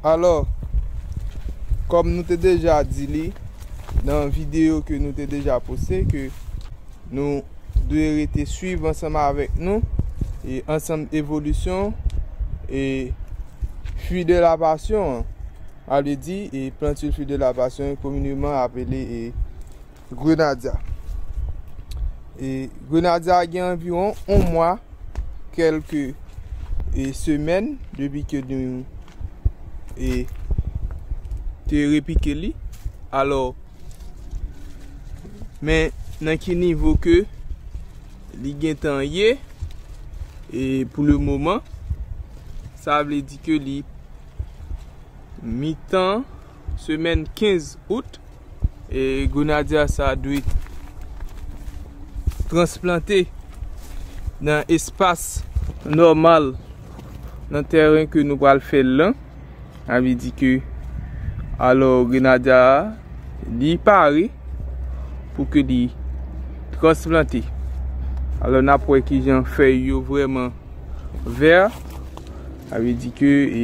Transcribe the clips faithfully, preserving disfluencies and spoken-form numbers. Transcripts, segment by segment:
Alò, kòm nou te deja di li nan videyo ke nou te deja poste, ke nou dwe rete swiv ansanm avèk nou e ansanm evolisyon e fwi de la pasyon an. A vle di, e plantil fwi de la pasyon, komineman apele e grenadya. E grenadya gen anviwon yon mwa, kèlke e semèn depi ke nou e te repike li. Alò, men nan ki nivo ke li gentan ye, e pou le moman, sa vle di ke li mitan semèn kenz out, e grenadya sa dwe transplante nan espas nòmal nan tèren ke nou pral fè l lan. Sa vle di ke, alò, grenadya a, li pare pou ke li transplante. Alò, n ap wè kijan fèy yo vrèman vè. Sa vle di ke, e,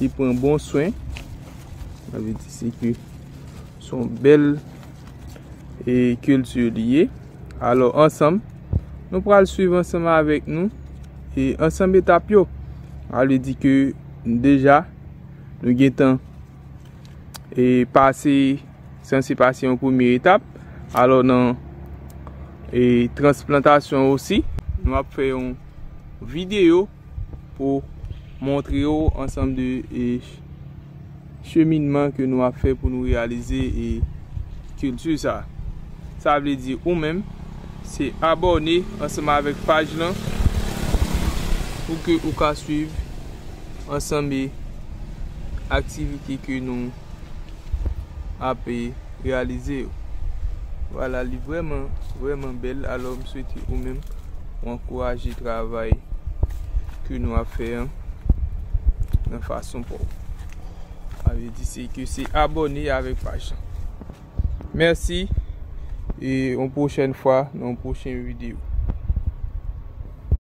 li pran bon swen. Sa vle di se ke se yon bèl, e, kilti li ye. Alò, ansanm, nou pral swiv ansanm avèk nou, e, ansanm etap yo. Sa vle di ke deja, nou gentan, e, pase, sanse pase yon premye etap. Alò, nan, e, transplantasyon osi, nou ap fè yon videyo pou montre w ansanm de, e, cheminman ke nou ap fè pou nou reyalize, e, kilti sa. Sa vle di ou menm, se abòne ansanm avèk paj lan pou ke ou ka swiv ansanm, e, aktivite ke nou ap, e, reyalize yo. Vwala, li vrèman, vrèman bèl. Alò, m swete ou menm ou ankouraje travay ke nou ap fè an nan fason pa w. Sa vle di se ke se abòne avèk paj lan. Mèsi, e yon pwochèn fwa, nan yon pwochen videyo.